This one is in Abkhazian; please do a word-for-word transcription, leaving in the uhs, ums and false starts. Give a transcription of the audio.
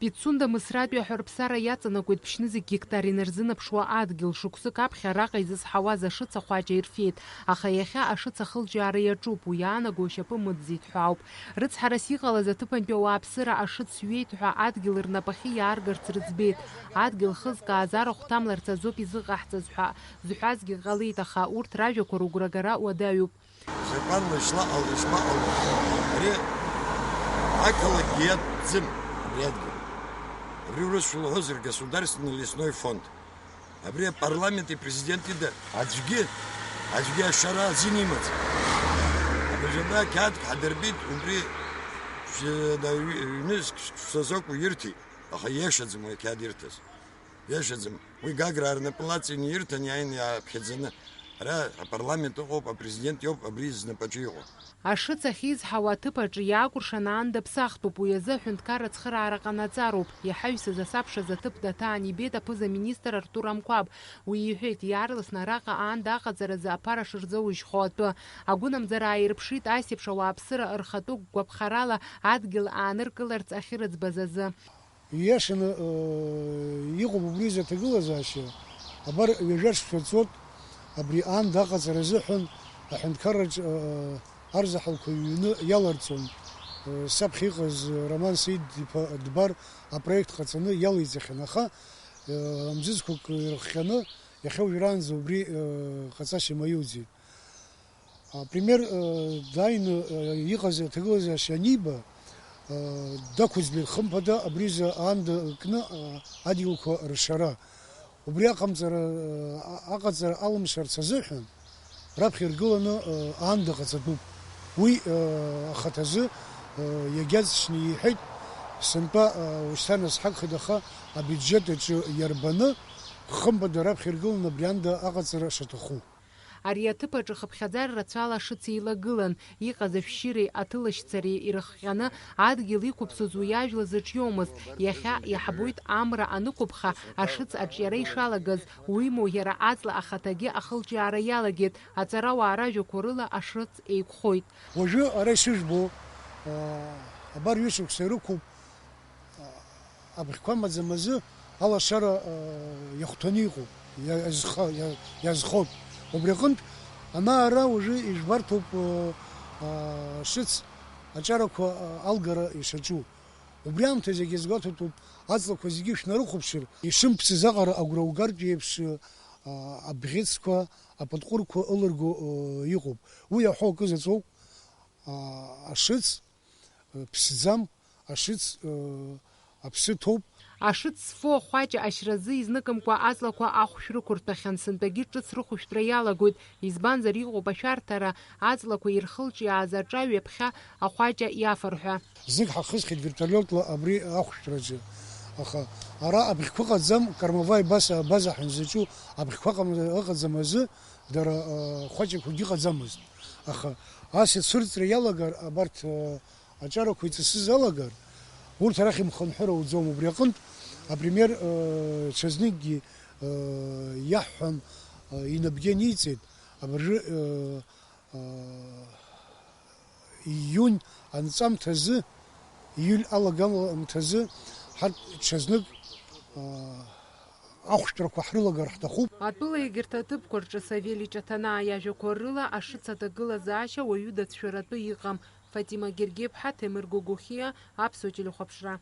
Пицунда Мысратәи аҳәарԥсара иаҵанакуеит ԥшьнызқь гектар инарзынаԥшуа адгьыл. Шықәсык аԥхьа араҟа изызҳауаз ашыц ахәаҷа ирфеит, аха иахьа ашыц ахылҿиаара иаҿуп, уи иаанаго ашьапы мыӡӡеит ҳәа ауп. Рыцҳарас иҟалаз аҭыԥантәи ауааԥсыра ашыц ҩеит ҳәа адгьыл рнапахьы иааргарц рыӡбеит. Адгьыл хызкааз арахә ҭамларц азоуп изыҟаҳҵаз ҳәа зҳәазгьы ҟалеит, аха урҭ ражәақәа рыгәрагара уадаҩуп. Закәанла ишлаҟало, ишмаҟало, ари ақалақьгьы иатәӡам, абри адгьыл. Абри урысшәа лҳәозар, государственный лесной фонд. Абри апарламенти апрезиденти ида аӡәгьы, аӡәгьы ашара азин имаӡам. Абыржәы абра қьаадк ҳадырбеит, убри шәи-, ҩ-, ҩнызқь шықәсазоуп уи ирҭеит, аха ииашаӡам уи ақьаад ирҭаз. Ииашаӡам. Уи Гаграа рнапы лаҵаны ирҭан иааины иааԥхьаӡаны. Ара апарламент ыҟоуп, апрезидент иоуп абри знапаҿы иҟоу. Ашыц ахьизҳауа аҭыԥ аҿы иаакәыршан аанда ԥсахтәуп, уи азы аҳәынҭқарра ацхыраара ҟанаҵароуп. Иаҳаҩсыз асабшаз аҭыԥ даҭаан ибеит аԥыза-министр Артур Амқәаб. Уи иҳәеит, иаарласны араҟа аанда аҟаҵаразы аԥара шырзаужьхо атәы. Агәынамӡара ааирԥшит асеиԥш ауааԥсыра рхатәы гәаԥхарала адгьыл ааныркыларц ахьырыӡбаз азы. Ииашаны, э, иҟоуп убри изы аҭагылазаашьа. Абар, ҩажәа шықәса ҵуеит абри аанда аҟаҵара азыҳәан аҳәынҭқарраҿ, э, арзаҳалқәа ҩны иаларҵон. Э, саԥхьа иҟаз Роман Саид-иԥа Дбар апроект ҟаҵаны иалеиҵахьан, аха, э, амзызқәак ирыхҟьаны иахьа уажәраанӡа убри, э, ҟаҵашьа маиуӡеит. Апремиер, э, дааины, э, иҟаз аҭагылазаашьа аниба, э, дақәыӡбеит хымԥада абри изы аанда кны, э, адгьылқәа ршара. Убри аҟамҵара, э, а-, аҟаҵара алымшарц азыҳәан раԥхьа иргыланы, э, аанда ҟаҵатәуп. Уи, э, ахаҭазы, э, иагьаҵшьны иҳәеит, сынтәа, э, ушьҭа насҳагхеит, аха абиуџьет аҿы иарбаны хымԥада раԥхьа иргыланы абри аанда аҟаҵара шаҭаху. Ари аҭыԥ аҿы хыԥхьаӡара рацәала ашыц еилагылан, иҟаз ашәшьыреи аҭылашьцареи ирыхҟьаны адгьыл иқәыԥсоз уи ажәла зыҿиомызт. Иахьа иаҳбоит амра анықәыԥха, ашыц аҿиара ишалагаз, уимоу иара аҵла ахаҭагьы ахылҿиаара иалагеит, аҵарауаа ражәақәа рыла ашыц еиқәхоит. Уажәы ара ишыжәбо, аа, абар ҩышықәса ирықәуп, абӷьқәа маӡа-мазы алашара, э, иахәҭаны иҟоуп, иа-, иазха-, иа-, иазхоит. Убри аҟынтә, ана-ара уажәы ижәбарҭоуп, э, э, шыц аҿарақәа, э, алгара ишаҿу. Убри аамҭазы иазгәаҭатәуп, аҵлақәа зегьы шәнарыхәаԥшыр, ишымԥсыз аҟара агәра угартә еиԥш, э, абӷьыцқәа, апытҟәырқәа ылырго, э, иҟоуп. Уи аҳәо акы заҵәуп, э, ашыц, ԥсӡам, ашыц, аԥсы ҭоуп. Ашыц зфо ахәаҷа ашьразы изныкымкәа аҵлақәа ахәшә рықәырҭәахьан, сынтәагьы ҿыц рыхәшәтәра иалагоит, избанзар иҟоуп ашәарҭара, аҵлақәа ирхылҿиааз аҿа ҩаԥхьа ахәаҷа иафар ҳәа. Знык ҳахысхьеит вертолиотла абри ахәшәтәраҿы, аха ара абӷьқәа ыҟаӡам, Кармаваи Баса абаза ҳәа изаҿу абӷьқәа ыҟам-, ыҟаӡам азы дара, а, хәаҷақәагьы ыҟаӡамызт. Аха ас ицәырҵра иалагар, абарҭ, а, аҿарақәа иҵысыз алагар, урҭ арахь имхынҳәыр ауӡом. Убри аҟынтә апремиер, э, ҽазныкгьы, э, иаҳҳәан, э, инапгьы аниҵеит, абыржәы, э, э, июнь анҵәамҭазы, июль алагамҭазы ҳарҭ ҽазнык, э, ахәшәтәрақәа ҳрылагар ҳҭахуп. Атәыла егьырҭ аҭыԥқәа рҿы Савели Ҷаҭанаа иажәақәа рыла ашыц аҭагылазаашьа уаҩы дацәшәаратәы иҟам. Фатима Гергеԥҳа, Ҭемыр Гогохиа, Аԥсуа телехәаԥшра.